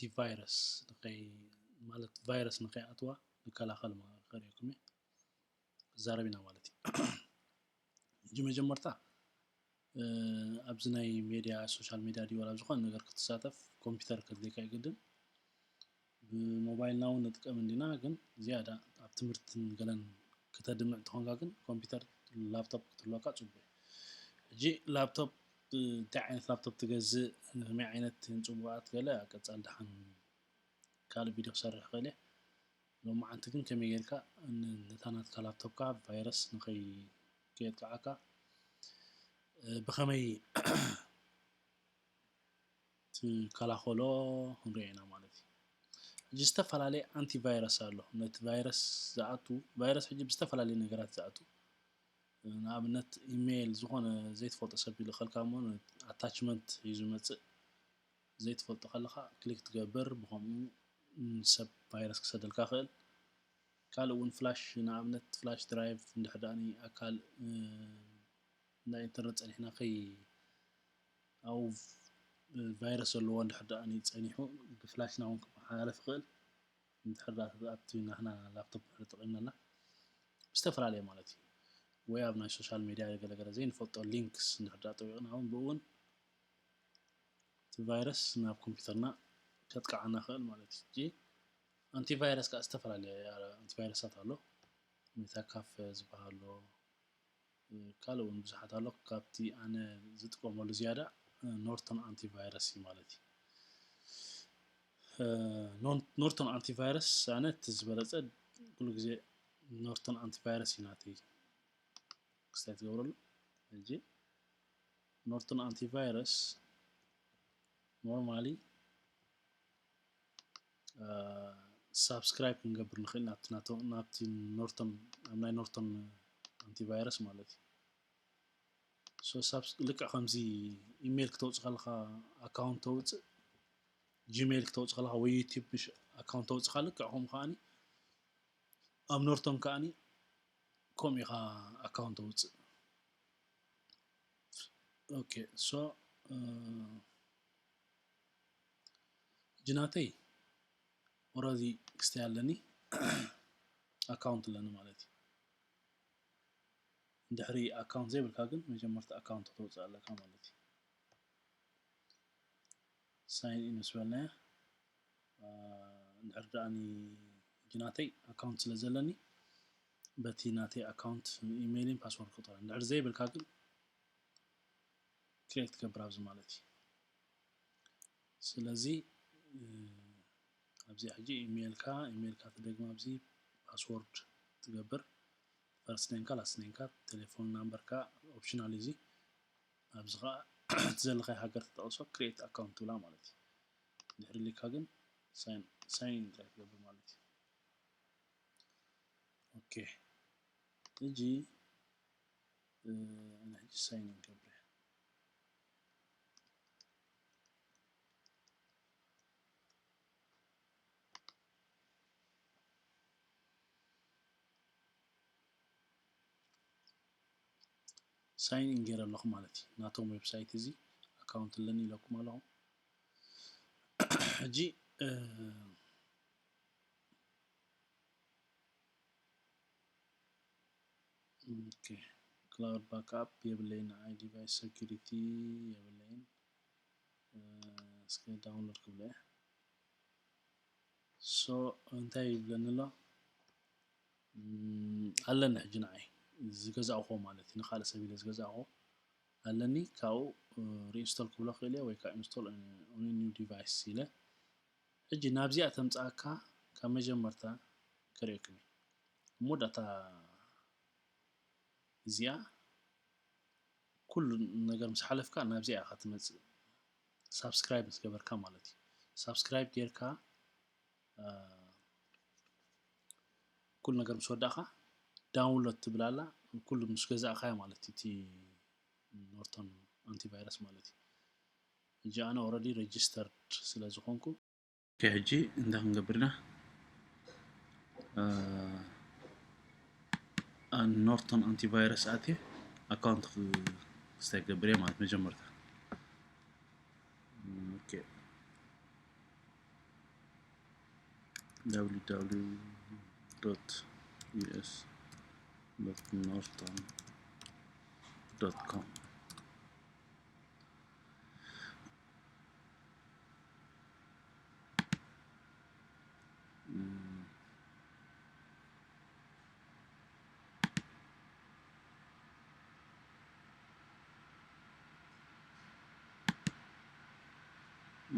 ኣንቲቫይረስ ንኸይ ማለት ቫይረስ ንኸይኣትዋ ንከላኸል ማ- ከርእየኩም እየ። ክዛረብ ኢና ማለት እዩ። ሕጂ መጀመርታ እ፣ ኣብዚ ናይ ሜድያ ሶሻል ሜድያ ድዩ ዋላ ኣብ ዝኾነ ነገር ክትሳተፍ ኮምፒውተር ከድልየካ ይግድን። ብሞባይልና እውን ንጥቀም እንዲና፣ ግን ዝያዳ ኣብ ትምህርትን ገለን ክተድምዕ እንተኾንካ ግን ኮምፒውተር ላፕቶፕ ክትህልወካ ፅቡቅ እዩ። ሕጂ ላፕቶፕ እንታይ ዓይነት ላፕቶፕ ትገዝእ፣ ከመይ ዓይነት ጽቡቃት ገለ ኣብ ቀጻሊ ደሓን ካልእ ቪድዮ ክሰርሕ ይኽእል እየ። ሎማዓንቲ ግን ከመይ ጌርካ ን- ነታ ናትካ ላፕቶፕካ ቫይረስ ንኸይ ከየጥቅዓካ እ፣ ብኸመይ ትከላኸሎ ክንሪኦ ኢና ማለት እዩ። ሕጂ ዝተፈላለየ ኣንቲቫይረስ ኣሎ። ነቲ ቫይረስ ዝኣቱ ቫይረስ ሕጂ ብዝተፈላለየ ነገራት ዝኣቱ ንኣብነት ኢሜይል ዝኾነ ዘይትፈልጦ ሰብ ይልኸልካ እሞ ኣታችመንት እዩ ዝመፅእ። ዘይትፈልጦ ከለኻ ክሊክ ትገብር ብኸምኡ ሰብ ቫይረስ ክሰደልካ ክእል። ካልእ እውን ፍላሽ ንኣብነት ፍላሽ ድራይቭ እንድሕር ደኣ ኣካል ናይ ኢንተርነት ፀኒሕና ከይ ኣብኡ ቫይረስ ዘለዎ እንድሕር ደኣ ጸኒሑ ብፍላሽና እውን ክመሓላለፍ ይኽእል። እንድሕር ደኣ ኣብቲ ናህና ላፕቶፕ እንድሕር ተጠቒምናና ብዝተፈላለየ ማለት እዩ ወይ ኣብ ናይ ሶሻል ሜድያ ገለገለ ዘይንፈልጦ ሊንክስ እንድሕር ደኣ ጠዊቕና እውን ብእውን እቲ ቫይረስ ናብ ኮምፒውተርና ከጥቅዓና ይኽእል ማለት እዩ። ሕጂ ኣንቲቫይረስ ከዓ ዝተፈላለየ ኣንቲቫይረሳት ኣሎ። ሜታካፍ ዝበሃል ኣሎ። ካልእ እውን ብዙሓት ኣሎ። ካብቲ ኣነ ዝጥቀመሉ ዝያዳ ኖርቶን ኣንቲቫይረስ እዩ ማለት እዩ። ኖርቶን ኣንቲቫይረስ ኣነ እቲ ዝበለፀ ኩሉ ግዜ ኖርቶን ኣንቲቫይረስ እዩ ናተይ ክስታይ ትገብረሉ። ሕጂ ኖርቶን ኣንቲቫይረስ ኖርማሊ ሳብስክራይብ ክንገብር ንኽእል ናብቲ ናቶ ናብቲ ኖርቶን ኣብ ናይ ኖርቶን ኣንቲቫይረስ ማለት እዩ። So ሳብስ ልክዕ ከምዚ ኢሜይል ክተውፅእ ከለኻ ኣካውንት ተውፅእ ጂሜይል ክተውፅእ ከለኻ ወይ ዩቲብ ኣካውንት ተውፅእ ከለኻ ልክዕ ከምኡ ከዓኒ ኣብ ኖርቶን ከዓኒ ከምኡ ኢኻ ኣካውንት ተውፅእ። ኦኬ so ሕጂ ናተይ ኦረዲ ክስታይ ኣለኒ ኣካውንት ኣለኒ ማለት እዩ። እንድሕሪ ኣካውንት ዘይብልካ ግን መጀመርታ ኣካውንት ክተውፅእ ኣለካ ማለት እዩ። ሳይን ኢን ምስ በልናያ እንድሕር ደኣኒ ሕጂ ናተይ ኣካውንት ስለ ዘለኒ በቲ ናተይ ኣካውንት ኢሜይልን ፓስወርድ ክጥረ እንድሕር ዘይብልካ ግን ክሬት ትገብር ኣብዚ ማለት እዩ። ስለዚ ኣብዚ ሕጂ ኢሜይልካ ኢሜይልካ ትደግም ኣብዚ ፓስወርድ ትገብር ፈርስት ኔምካ ላስት ኔምካ ቴሌፎን ናምበርካ ኦፕሽናል እዚ ኣብዚ ከዓ እቲ ዘለካይ ሃገር ተጠቅሶ ክሬት ኣካውንት ትብላ ማለት እዩ። ድሕሪ ሊካ ግን ሳይን ጥራይ ትገብር ማለት እዩ። ኦኬ ሕጂ ኣነ ሕጂ ሳይን ኢን ገብረ ሳይን ኢን ገይረ ኣለኹ ማለት እዩ። ናቶም ዌብሳይት እዚ ኣካውንት ኣለኒ ኢለኩም ኣለኹ። ሕጂ ኦኬ ክላውድ ባክኣፕ የብለይን፣ ንዓይ ዲቫይስ ሴኩሪቲ የብለይን። እስከ ዳውንሎድ ክብለ ሶ እንታይ ይብለኒ ኣሎ ኣለኒ ሕጂ ንዓይ ዝገዛእኹዎ ማለት እዩ ንካልእ ሰብ ኢለ ዝገዛእኹዎ ኣለኒ ካብኡ ሪኢንስቶል ክብሎ ክእል እየ ወይ ከዓ ኢንስቶል ኦን ኒው ዲቫይስ ኢለ ሕጂ ናብዚኣ ተምፅኣካ ካብ መጀመርታ ከርእየኩም እየ እሞ ዳታ እዚኣ ኩሉ ነገር ምስ ሓለፍካ ናብዚኣ ኢኻ ትመፅእ ሳብስክራይብ ምስ ገበርካ ማለት እዩ ሳብስክራይብ ጌርካ ኩሉ ነገር ምስ ወዳእካ ዳውንሎድ ትብል ኣላ ኩሉ ምስ ገዛእካዮ ማለት እዩ እቲ ኖርቶን ኣንቲቫይረስ ማለት እዩ ሕጂ ኣነ ኦረዲ ሬጅስተርድ ስለ ዝኾንኩ ሕጂ እንታይ ክንገብር ኢና ኖርቶን ኣንቲቫይረስ ኣትየ ኣካውንት ክስታይ ክገብር እየ ማለት መጀመርታ ኦኬ www.us.norton.com።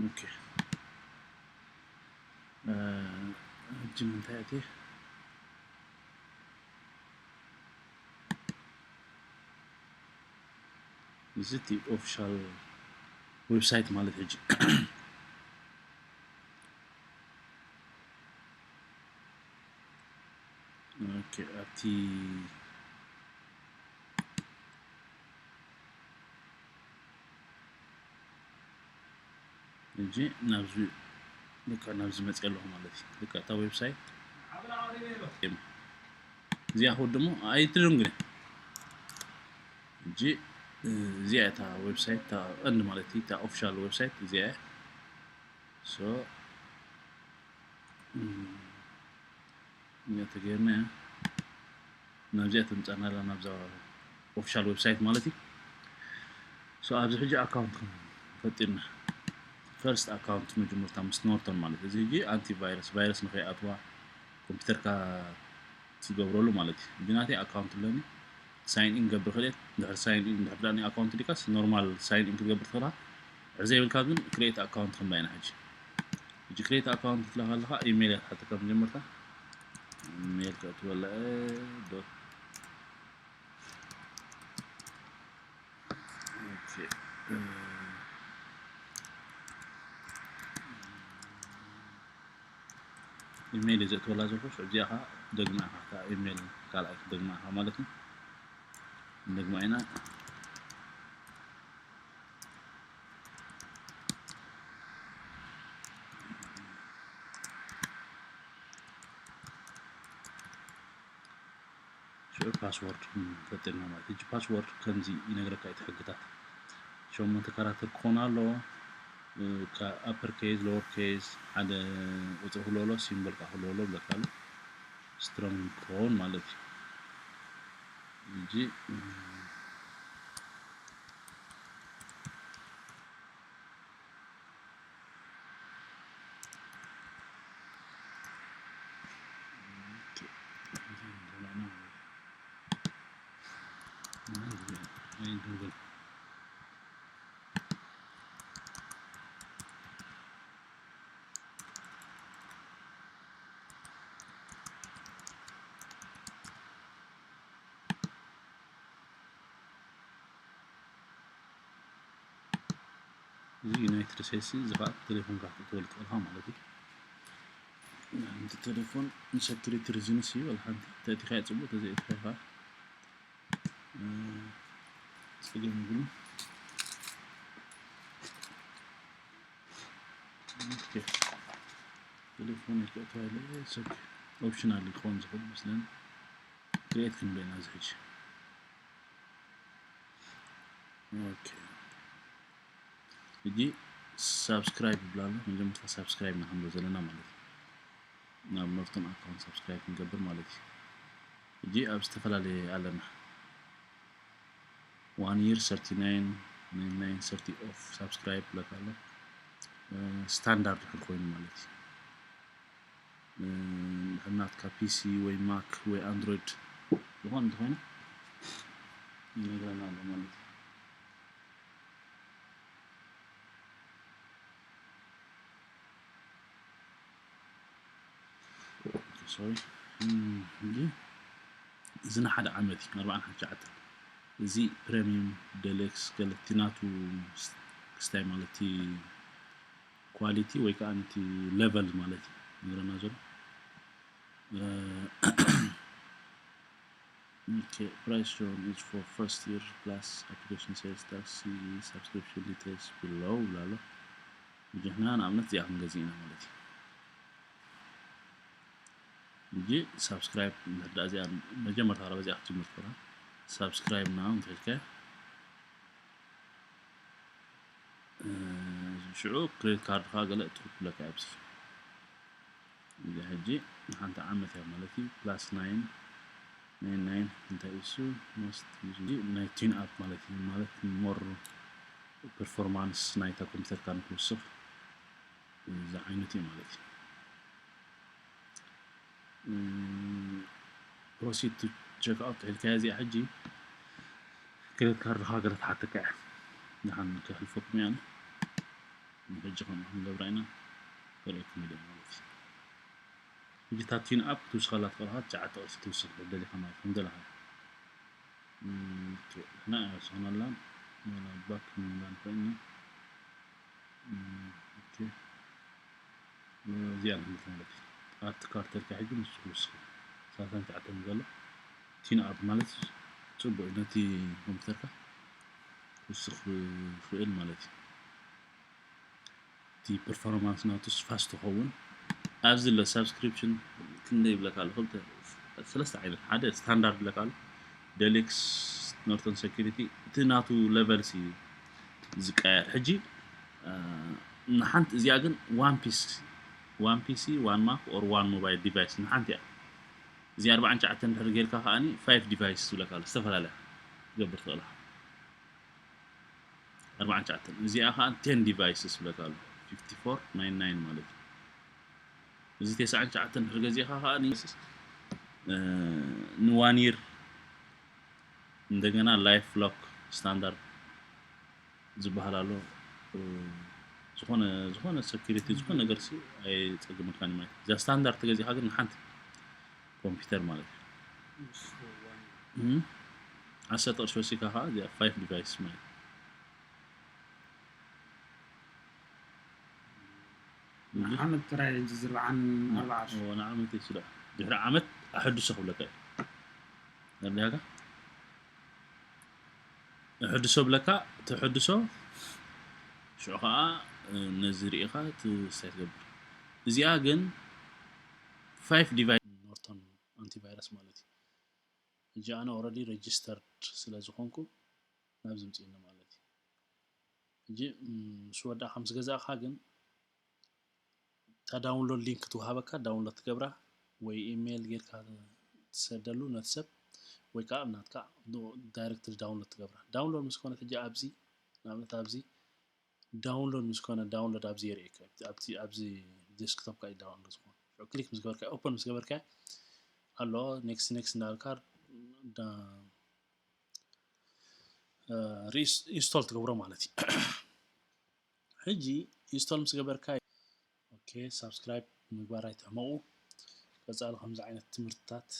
ኦኬ። ሕጂ ምንታይ ኣትየ? እዚ እቲ ኦፊሻል ዌብሳይት ማለት ሕጂ። ኦኬ፣ ኣብቲ ሕጂ ናብዚ፣ በቃ ናብዚ መፅእ ኣለኹ ማለት እዩ። በቃ እታ ዌብሳይት እዚኣ ክወድሞ ኣይትደንጉ። ሕጂ እዚኣ እታ ዌብሳይት፣ እታ ቀንዲ ማለት እዩ፣ እታ ኦፊሻል ዌብሳይት እዚኣ እያ። ሶ እኛ ተገይርና እያ ናብዚኣ ትምፃና ኣላ፣ ናብዛ ኦፊሻል ዌብሳይት ማለት እዩ። ሶ ኣብዚ ሕጂ ኣካውንት ፈጢርና፣ ፈርስት ኣካውንት መጀመርታ ምስ ኖርቶን ማለት እዩ። እዚ ሕጂ ኣንቲ ቫይረስ፣ ቫይረስ ንኸይኣትዋ ኮምፒውተርካ ትገብረሉ ማለት እዩ። ሕጂ ናተይ ኣካውንት ኣለኒ፣ ሳይን ኢን ገብር ክእል። እንድሕር ሳይን ኢን፣ እንድሕር ዳኣ ናይ ኣካውንት ዲካስ ኖርማል ሳይን ኢን ክትገብር ትኽእላ። ድሕር ዘይብልካ ግን ክሬት ኣካውንት ክንባ ኢና ሕጂ። ሕጂ ክሬት ኣካውንት ክትላ ከለኻ ኢሜይል እያ ትሓተካ መጀመርታ። ኢሜይል ከእትወላ እየ፣ ዶት፣ ኦኬ። ኢሜይል እዩ ዘእትወላ ዘለኹ። ሽዑ እዚኣ ኸዓ ደግማ ኢኻ፣ እታ ኢሜይል ካልኣይ ክትደግማ ኢኻ ማለት እዩ። ንደግማ ኢና። ሽዑ ፓስወርድ ፈጢርና ማለት እዩ። ሕጂ ፓስወርድ ከምዚ ይነግረካ እዩ፣ እቲ ሕግታት። ሸሞንተ ካራክተር ክኾን ኣለዎ። እ፣ ካብ ኣፐር ኬዝ፣ ሎወር ኬዝ፣ ሓደ ቁፅሪ ክህልዎ ኣለዎ፣ ሲምቦል ከዓ ክህልዎ ኣለዎ ብለካ ኣሎ። ስትሮንግ ክኸውን ማለት እዩ። ሕጂ፣ እ፣ እዚ ዩናይትድ ስቴትስ እዚ ኸዓ ቴሌፎንካ ክትወል ትኽእልካ ማለት እዩ። ሓንቲ ቴሌፎን ንሰኪሪቲ ሪዝንስ እዩ፣ ወላ ሓንቲ ተእቲኻ እያ ጽቡቕ፣ ተዘይእቲኻ ኸዓ፣ እ፣ ጸገም የብሉን። ኦኬ። ቴሌፎን ይከእቶ ኢለ፣ ኦፕሽናል ክኸውን ዝኽእል መስለኒ። ክሪኤት ክንብል ኢና እዚ ሕጂ። ኦኬ። ሕጂ ሳብስክራይብ ይብላ ኣሎ። መጀመርታ ሳብስክራይብ ኢና ክንብል ዘለና ማለት እዩ። ናብ ኖርቶን ኣካውንት ሳብስክራይብ ክንገብር ማለት እዩ። ሕጂ ኣብ ዝተፈላለየ ኣለና። ዋን ይር ሰርቲ ናይን ናይን ናይን ሰርቲ ኦፍ ሳብስክራይብ ይብለካ ኣሎ። እ፣ ስታንዳርድ ድሕር ኮይኑ ማለት እዩ። እ፣ ድሕር ናትካ ፒሲ ወይ ማክ ወይ ኣንድሮይድ ዝኾነ እንተኾይኑ ይነግረና ኣሎ ማለት እዩ። ሶሪ። እም፣ እንጂ እዚ ንሓደ ዓመት እዩ፣ ኣርባዓን ሓሙሽተ ዓመት። እዚ ፕሪሚየም፣ ደለክስ፣ ገለ እቲ ናቱ ክስታይ ማለት እቲ ኳሊቲ ወይ ከዓ ነቲ ሌቨል ማለት እዩ ዝነግረና ዘሎ። እ፣ ኦኬ፣ price shown is for first year plus application sales tax፣ see subscription details below ይብላ ኣሎ። ሕጂ ንሕና ንኣብነት እዚኣ ክንገዝእ ኢና ማለት እዩ። ሕጂ ሳብስክራይብ እንድሕር ደኣ እዚኣ መጀመርታ ቀረባ እዚኣ ክትጅምር ትኽእላ። ሳብስክራይብ ናው እንተኢልካ፣ እ፣ ሽዑ ክሬዲት ካርድኻ ገለ እትኽፍለካ ኣብዚ። እዚ ሕጂ ሓንቲ ዓመት እያ ማለት እዩ። Plus nine nine nine እንታይ እሱ most used ናይ ቲዩን ኣፕ ማለት እዩ። ማለት more performance ናይታ ኮምፒውተርካ ንክውስኽ እዚ ዓይነት እዩ ማለት እዩ። Proceed to checkout ኢልካያ እዚኣ ሕጂ ክሬዲት ካርድኻ ገለ ትሓተካ እያ። ደሓን ከሕልፈኩም እያ። ሕጂ ከምኡ ክንገብራ ኢና። ከርእየኩም ኢለ ማለት እዩ። ሕጂ እታ ቲዩን ኣፕ ክትውስኸላ ትኽእል ኢኻ። ትሽዓተ ቅርሺ ትውስኽ ደሊኻ ማለት ከም ደለኻ። ንሕና ኣይወሰኽናላን፣ ባክ ክንብላ ንኽእል ኢና። እዚኣ ንሕንት ማለት እዩ። ኣርት ካርተልካ ሕጂ ምስ ክውስኽ ሰላሳን ትሽዓተን ዘሎ ቲዩን ኣፕ ማለት ጽቡቅ እዩ። ነቲ ኮምፒውተርካ ክውስኽ ይኽእል ማለት እዩ። እቲ ፐርፎርማንስ ናቱስ ፋስት ክኸውን ኣብዚ ለ ሳብስክሪፕሽን ክንደይ ይብለካ ኣሎ? ክልተ ሰለስተ ዓይነት፣ ሓደ ስታንዳርድ ይብለካ ኣሎ፣ ደሊክስ፣ ኖርተን ሴኩሪቲ፣ እቲ ናቱ ሌቨልስ እዩ ዝቀየር። ሕጂ ንሓንቲ እዚኣ ግን ዋን ፒሲ ዋን ፒሲ ዋን ማክ ኦር ዋን ሞባይል ዲቫይስ ንሓንቲ እያ። እዚ ኣርባዓን ትሽዓተን ድሕሪ ጌርካ ከዓኒ ፋይቭ ዲቫይስ ይብለካ ኣሎ፣ ዝተፈላለያ ትገብር ትኽእል ኢኻ። ኣርባዓን ትሽዓተን እዚኣ ከዓ ቴን ዲቫይስስ ይብለካ ኣሎ። ፊፍቲ ፎር ናይን ናይን ማለት እዩ። እዚ ተስዓን ትሽዓተን ድሕሪ ገዚእካ ከዓ ንዋን ይር እንደገና ላይፍ ሎክ ስታንዳርድ ዝበሃል ኣሎ። ዝኾነ ዝኾነ ሴኩሪቲ ዝኾነ ነገር ሲ ኣይፀግመካን ማለት እዩ። እዛ ስታንዳርድ ተገዚእካ ግን ንሓንቲ ኮምፒውተር ማለት እዩ። ዓሰርተ ቅርሺ ወሲካ ከዓ እዚኣ ፋይቭ ዲቫይስ ማለት እዩ። ዓመት ጥራይ ዝርብዓን ኣርባዓ ንዓመት እዩ ስለ ድሕሪ ዓመት ኣሕድሶ ክብለካ እዩ። ነርዳካ ኣሕድሶ ብለካ ተሕድሶ ሽዑ ከዓ ነዚ ርኢኻ ትስታይ ትገብር። እዚኣ ግን ፋይቭ ዲቫይስ ኖርቶን ኣንቲቫይረስ ማለት እዩ። ሕጂ ኣነ ኦረዲ ሬጅስተርድ ስለ ዝኾንኩ ናብዚ ምፅእኒ ማለት እዩ። ሕጂ ምስ ወዳእካ ምስ ገዛእካ ግን እታ ዳውንሎድ ሊንክ ትወሃበካ ዳውንሎድ ትገብራ ወይ ኢሜይል ጌርካ ትሰደሉ ነቲ ሰብ ወይ ከዓ ናትካ ዳይሬክትሊ ዳውንሎድ ትገብራ። ዳውንሎድ ምስ ኮነት ሕጂ ኣብዚ ንኣብነት ኣብዚ ዳውንሎድ ምስ ኮነ ዳውንሎድ ኣብዚ የርእየካ ኣብዚ ዴስክቶፕካ እዩ ዳውንሎድ ዝኾነ። ክሊክ ምስ ገበርካ ኦፐን ምስ ገበርካ ኣሎ ኔክስት ኔክስት እንዳልካ ኢንስቶል ትገብሮ ማለት እዩ። ሕጂ ኢንስቶል ምስ ገበርካ ኦኬ ሳብስክራይብ ምግባር ኣይትሕመቑ። ቀፃሊ ከምዚ ዓይነት ትምህርትታት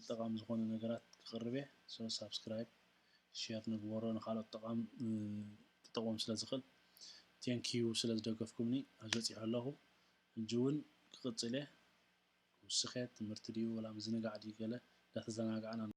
ጠቃሚ ዝኾነ ነገራት ክቕርብ እየ። ሳብስክራይብ ሼር ንግበሮ ንካልኦት ጠቃሚ ክጠቅሞም ስለ ዝኽእል። ቴንኪዩ ስለ ዝደገፍኩምኒ ኣብዚ በፂሐ ኣለኹ። ሕጂ እውን ክቕፅል እየ። ክውስኸ ትምህርቲ ድዩ ወላ ምዝንጋዕ ድዩ ገለ እንዳተዘናጋዕና